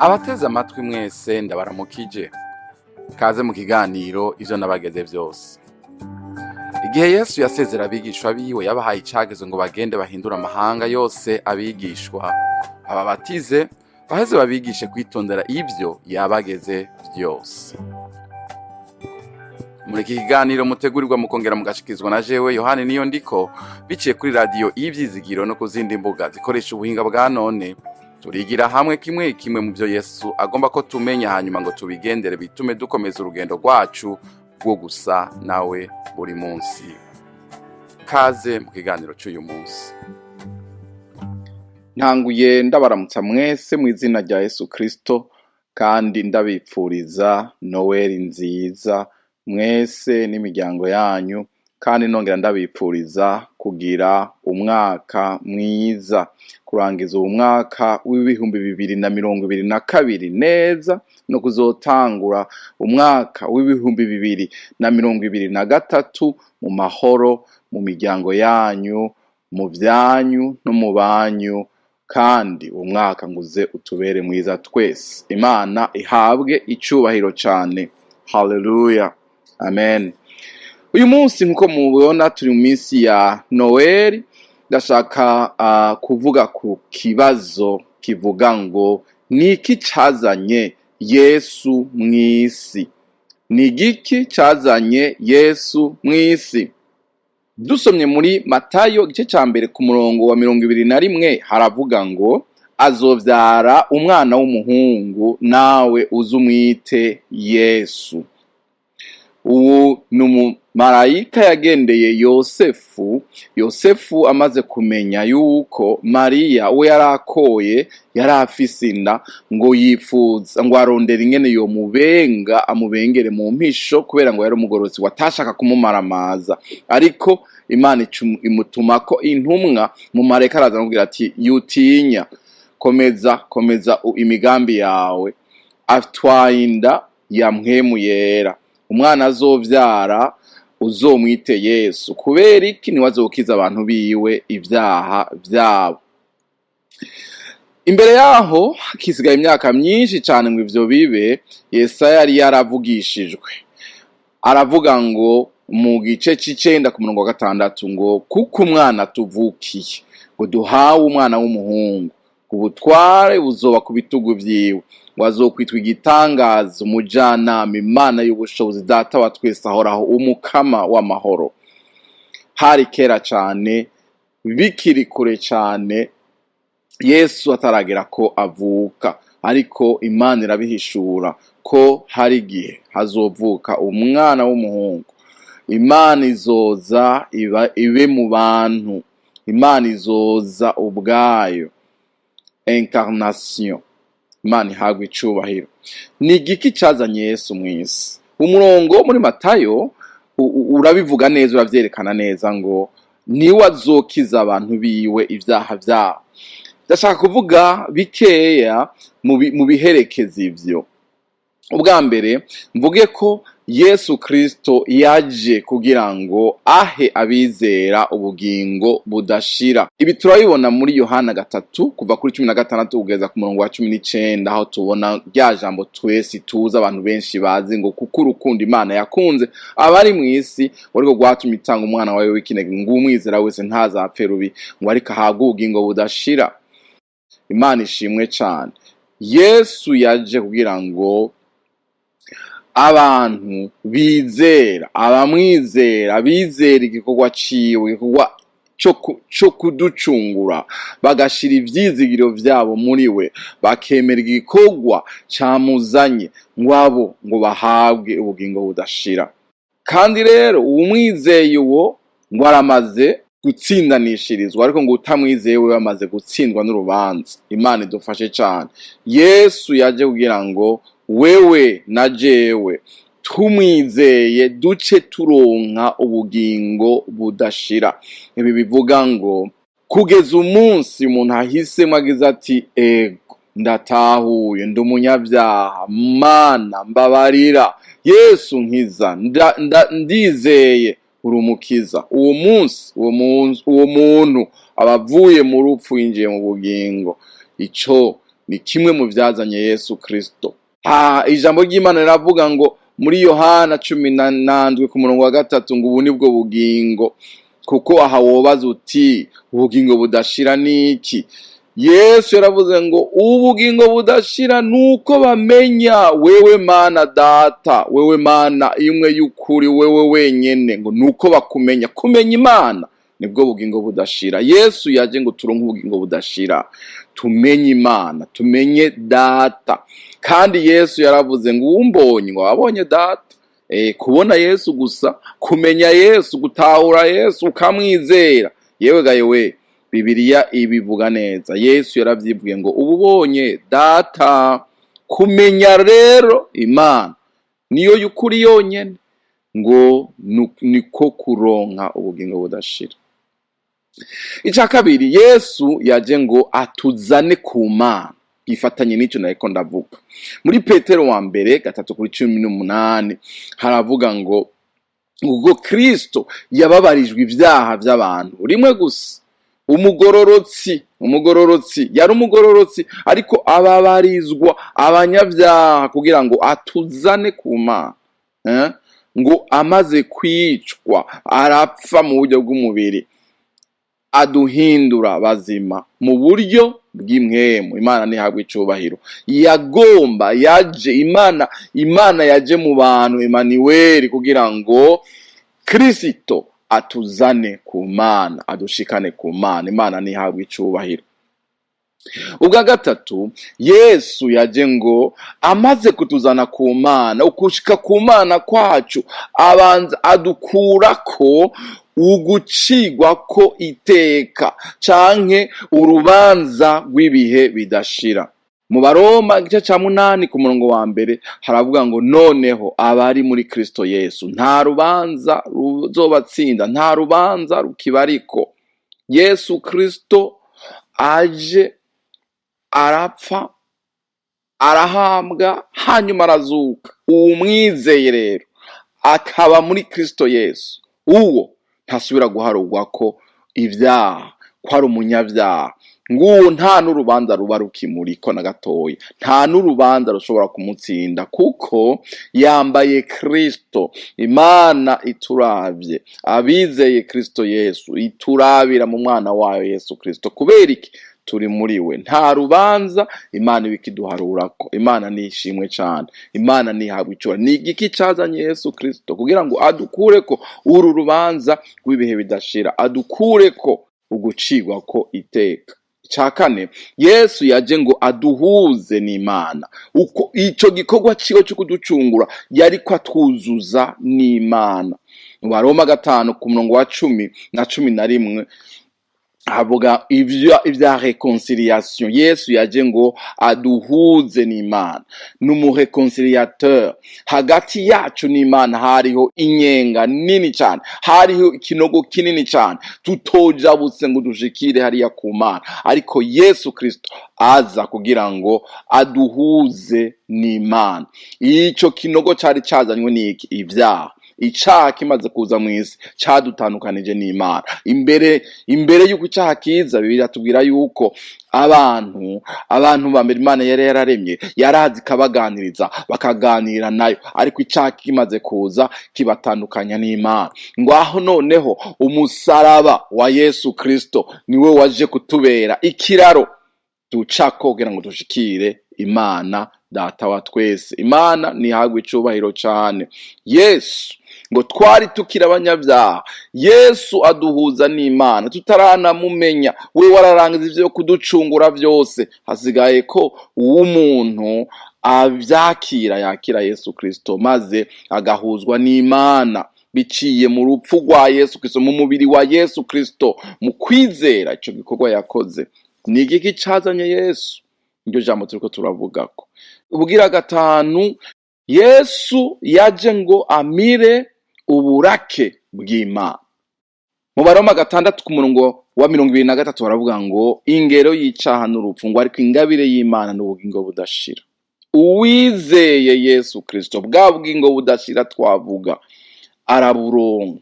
Abateze amatwi mwese, ndabaramukije. Kaze mu kiganiro Ivyo Nabageze Vyose. Igihe Yesu yasezera abigishwa biwe, yabahaye icagezo ngo bagende bahindure amahanga yose abigishwa, ababatize, baheze babigishe kwitondera ivyo yabageze vyose. Muri iki kiganiro mutegurirwa mukongera mugashikizwa na jewe Yohani Niyo Ndiko, biciye kuri Radiyo Ivyizigiro no ku zindi mbuga zikoresha ubuhinga bwa none, turigira hamwe kimwe kimwe mu byo Yesu agomba ko tumenya, hanyuma ngo tubigendere, bitume dukomeza urugendo rwacu rwo gusa nawe buri munsi. Kaze mu kiganiro cy'uyu munsi. Ntanguye ndabaramutsa mwese mu izina rya Yesu Kristo, kandi ndabipfuriza Noweli nziza mwese n'imiryango yanyu, kandi nongera ndabipfuriza kugira umwaka mwiza, kurangiza uwu mwaka w'2022 neza, no kuzotangura umwaka w'2023 mu mahoro, mu miryango yanyu, mu vyanyu no mu banyu, kandi uwo mwaka nguze utubere mwiza twese. Imana ihabwe icubahiro cane. Haleluya, amen. Uyu munsi, nkuko mubibona, turi mu minsi ya Noweli. Ndashaka kuvuga ku kibazo kivuga ngo: ni iki cazanye Yesu mw'isi? Ni igiki cazanye Yesu mw'isi? Dusomye muri Matayo igice ca mbere ku murongo wa 21, haravuga ngo: "Azovyara umwana w'umuhungu, nawe uzumwite Yesu." Ubu ni umumarayika yagendeye Yosefu. Yosefu amaze kumenya yuko Mariya we yari akoye, yari afise inda, ngo yifuza ngo arondera ingene yomubenga, amubengere mu mpisho, kubera ngo yari umugororotsi watashaka kumumaramaza. Ariko Imana imutumako intumwa, mumarayika araza amubwira ati: "Yutinya, komeza, komeza imigambi yawe." Atwaye inda ya Mpwemu Yera. Umwana azovyara uzomwite Yesu. Kubera iki? Niwe azokiza abantu biwe ivyaha vyabo. Imbere yaho hakisigaye imyaka myinshi cane ngo ivyo bibe, Yesaya yari yaravugishijwe, aravuga ngo mu gice c'icenda ku murongo wa gatandatu ngo: "Kuko umwana tuvukiye, ngo duhawe umwana w'umuhungu, ubutware buzoba ku bitugu vyiwe, ngo azokwitwa Igitangaza, Umujanama, Imana y'ubushobozi, Data wa twese ahoraho, Umukama w'amahoro." Hari kera cane, bikiri kure cane, Yesu ataragera ko avuka, ariko Imana irabihishura ko hari igihe hazovuka umwana w'umuhungu. Imana izoza iba, ibe mu bantu. Imana izoza ubwayo, incarnation. Imana ihabwa icubahiro. Ni igiki cazanye Yesu mw'isi? Umurongo wo muri Matayo urabivuga neza, uravyerekana neza ngo niwe azokiza abantu biwe ivyaha vyabo. Ndashaka kuvuga bikeya mu biherekeza ivyo. Ubwa mbere, mvuge ko Yesu Kristo yaje kugira ngo ahe abizera ubugingo budashira. Ibi turabibona muri Yohana 3, kuva kuri 16 kugeza ku murongo wa 19, aho tubona rya jambo twese tuzi, abantu benshi bazi, ngo: "Kuko urukundo Imana yakunze abari mu isi ariko rwatumye itanga umwana wawe w'ikinege, ngo umwizera wese ntazapfe rubi, ngo ariko ahabwe ubugingo budashira." Imana ishimwe cane. Yesu yaje kugira ngo abantu bizera, abamwizera, bizera igikorwa ciwe, igikorwa co kuducungura, bagashira ivyizigiro vyabo muri we, bakemera igikorwa camuzanye, ngo abo ngo bahabwe ubugingo budashira. Kandi rero uwumwizeye uwo ngo aramaze gutsindanishirizwa, ariko ngo utamwizeye we bamaze gutsindwa n'urubanza. Imana idufashe cane. Yesu yaje kugira ngo wewe na jewe tumwizeye duce turonka ubugingo budashira. Ibi bivuga ngo kugeza umunsi umuntu ahisemo, agize ati: "Ego, ndatahuye, ndi umunyabyaha, Mana mbabarira, Yesu nkiza, ndizeye uri umukiza." Uwo munsi uwo muntu aba avuye mu rupfu yinjiye mu bugingo. Ico Ni kimwe mu vyazanye Yesu Kristo. Ijambo ry'Imana riravuga ngo muri Yohana 17 ku murongo wa 3 ngo ubu nibwo bugingo. Kuko aha wobaza uti ubugingo budashira niki? Yesu yaravuze ngo ubugingo budashira nuko bamenya wewe Mana Data, wewe Mana imwe y'ukuri, wewe wenyene, ngo nuko bakumenya. Kumenya Imana nibwo bugingo budashira. Yesu yaje ngo turonke ubugingo budashira, tumenye Imana, tumenye Data. Kandi Yesu yaravuze ngo uwumbonye ngo abonye Data. Kubona Yesu gusa, kumenya Yesu, gutahura Yesu ukamwizera, yewe gaye we, Bibiliya ibivuga neza. Yesu yaravyivuye ngo ububonye Data. Kumenya rero Imana niyo y'ukuri yonyene, ngo niko kuronka ubugingo budashira. Ica kabiri, Yesu yaje ngo atuzane ku Mana, gifatanye n'ico nariko ndavuga. Muri Petero wa mbere 3:18 haravuga ngo ubwo Kristo yababarijwe ivyaha vy'abantu rimwe gusa, umugororotsi yari umugororotsi, ariko ababarizwa abanyabyaha kugira ngo atuzane ku Mana. Ngo amaze kwicwa arapfa mu buryo bw'umubiri, aduhindura bazima mu buryo bw'impwemu. Imana ntihabwe icubahiro. Yagomba yaje Imana yaje mu bantu, Emanuweli, kugira ngo Kristo atuzane ku Mana, adushikane ku Mana. Imana ntihabwe icubahiro. Ubwa gatatu, Yesu yaje ngo amaze kutuzana ku Mana, ukushika ku Mana kwacu, abanza adukurako ugucigwa ko iteka canke urubanza rw'ibihe bidashira. Mu Baroma igice ca 8 ku murongo wa 1 haravuga ngo noneho abari muri Kristo Yesu nta rubanza ruzobatsinda, nta rubanza rukibariko. Yesu Kristo aje arapfa, arahambwa, hanyuma arazuka. Uwumwizeye rero akaba muri Kristo Yesu, uwo ntasubira guharurwa ko ivyaha, ko ari umunyavyaha. Nguwo nta n'urubanza ruba rukimuriko na gatoya, nta n'urubanza rushobora kumutsinda, kuko yambaye Kristo. Imana ituravye abizeye Kristo Yesu, iturabira mu mwana wayo Yesu Kristo. Kubera iki? Turi muri we, nta rubanza Imana iba ikiduharurako. Imana nishimwe cane, Imana ntihabwe icubahiro. Ni igiki cazanye Yesu Kristo? Kugira ngo adukureko uru rubanza rw'ibihe bidashira, adukureko ugucigwa ko iteka. Ica kane, Yesu yaje ngo aduhuze n'Imana. Uko ico gikorwa ciwe co kuducungura, yariko atwuzuza n'Imana. Mu Baroma 5 ku murongo wa 10 na 11 havuga ivya réconciliation. Yesu yaje ngo aduhuze n'Imana, n'umuréconciliateur. Hagati yacu n'Imana hariho inyenga nini cane, hariho ikinogo kinini cane tutojabutse ngo dushikire hariya ku Mana, ariko Yesu Kristo aza kugira ngo aduhuze n'Imana. Ico kinogo cari cazanywe n'iki? Ivyaha. Icaha kimaze kuza mw'isi cadutandukanije n'Imana. Imbere yuko icaha kiza, Bibiliya tubwira yuko abantu ba mbere Imana yari yararemye, yarazi ikabaganiriza, bakaganira nayo, ariko icaha kimaze kuza kibatandukanya n'Imana. Ngaho noneho umusaraba wa Yesu Kristo niwe waje kutubera ikiraro ducako kugira ngo dushikire Imana Data wa twese. Imana ntihabwe icubahiro cane. Yesu ngo twari tukiri abanyabyaha, Yesu aduhuza n'Imana tutaranamumenya. We wararangiza ivyo kuducungura vyose, hasigaye ko uw'umuntu avyakira, yakira Yesu Kristo, maze agahuzwa n'Imana biciye mu rupfu rwa Yesu Kristo, mu mubiri wa Yesu Kristo, mu kwizera ico gikorwa yakoze. Ni igiki cazanye Yesu? Niryo jambo turiko turavugako. Ubugira gatanu, Yesu yaje ngo amire uburake bw'Imana. Mu Baroma 6 ku murongo wa 23 baravuga ngo ingero y'icaha n'urupfu, ngo ariko ingabire y'Imana n'ubugingo budashira. Uwizeye Yesu Kristo, bwa bugingo budashira twavuga, araburonka.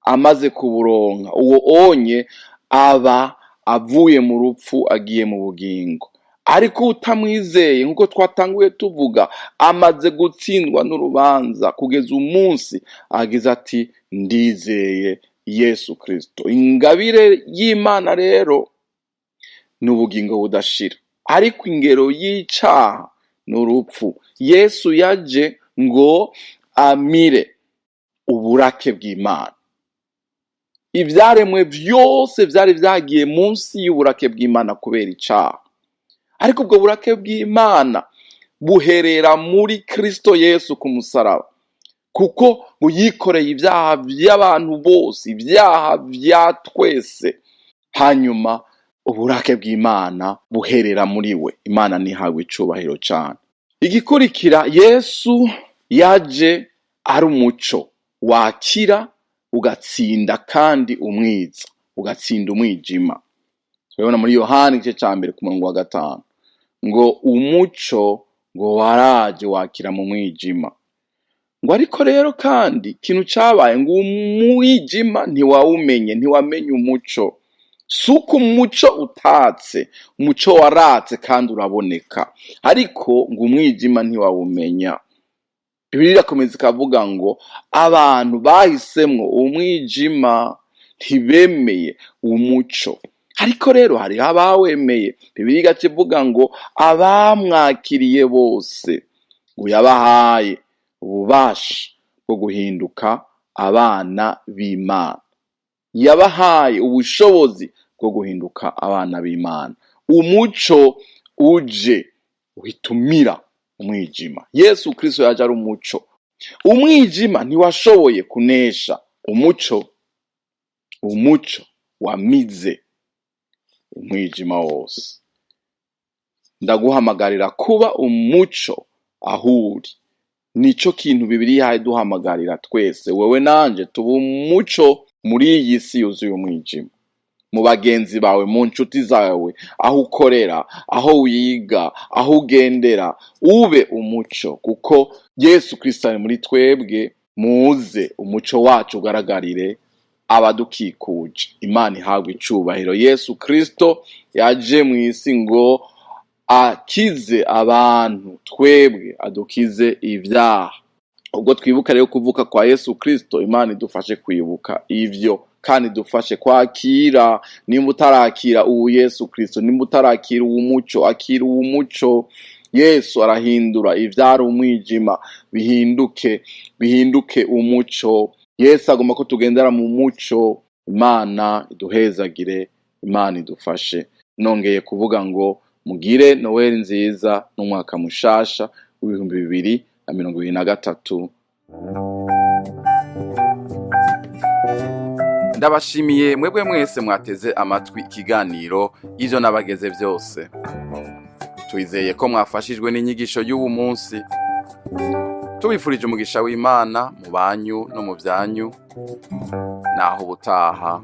Amaze kuburonka, uwo onye aba avuye mu rupfu agiye mu bugingo. Ariko utamwizeye, nk'uko twatanguye tuvuga, amaze gutsindwa n'urubanza kugeza umunsi agize ati: "Ndizeye Yesu Kristo." Ingabire y'Imana rero ni ubugingo budashira, ariko ingero y'icaha ni urupfu. Yesu yaje ngo amire uburake bw'Imana. Ivyaremwe vyose vyari vyagiye munsi y'uburake bw'Imana kubera icaha, ariko ubwo burake bw'Imana buherera muri Kristo Yesu ku musaraba, kuko ngo yikoreye ibyaha by'abantu bose, ibyaha vya twese, hanyuma uburake bw'Imana buherera muri we. Imana ntihabwe icubahiro cane. Igikurikira, Yesu yaje ari umuco wakira ugatsinda kandi umwiza, ugatsinda umwijima. Turabona muri Yohani igice ca 1 ku murongo wa 5 ngo umuco ngo waraje wakira mu mwijima, ngo ariko rero kandi ikintu cabaye, ngo umwijima ntiwawumenye, ntiwamenye umuco. Si uko umuco utatse, umuco waratse kandi uraboneka, ariko ngo umwijima ntiwawumenya. Bibiliya irakomeza ikavuga ngo abantu bahisemwo umwijima, ntibemeye umuco. Ariko rero hariho abawemeye. Bibiliya igaca ivuga ngo abamwakiriye bose, ngo yabahaye ububasha bwo guhinduka abana b'Imana. Yabahaye ubushobozi bwo guhinduka abana b'Imana. Umuco uje uhitumira umwijima. Yesu Kristo yaje ari umuco, umwijima ntiwashoboye kunesha umuco. Umuco wamize umwijima wose. Ndaguhamagarira kuba umuco aho uri. Nico kintu Bibiliya iduhamagarira twese, wewe nanje, tuba umuco muri iyi si yuzuye umwijima. Mu bagenzi bawe, mu nshuti zawe, aho ukorera, aho wiga, aho ugendera, ube umuco, kuko Yesu Kristo ari muri twebwe. Muze umuco wacu ugaragarire abadukikuje. Imana ihabwa icubahiro. Yesu Kristo yaje mu isi ngo akize abantu, twebwe adukize ibyaha. Ubwo twibuka rero kuvuka kwa Yesu Kristo, Imana idufashe kwibuka ivyo kandi idufashe kwakira. Nimba utarakira uwu Yesu Kristo, nimba utarakira uwu muco, akira uwu muco. Yesu arahindura ivyari umwijima bihinduke umuco. Yesu agomba ko tugendera mu muco. Imana iduhezagire, Imana idufashe. Nongeye kuvuga ngo mugire Noweli nziza n'umwaka mushasha w'2023. Ndabashimiye mwebwe mwese mwateze amatwi ikiganiro Ivyo Nabageze Vyose. Twizeye ko mwafashijwe n'inyigisho y'uwu munsi. Tubifurije umugisha w'Imana mu banyu no mu byanyu. Naho ubutaha.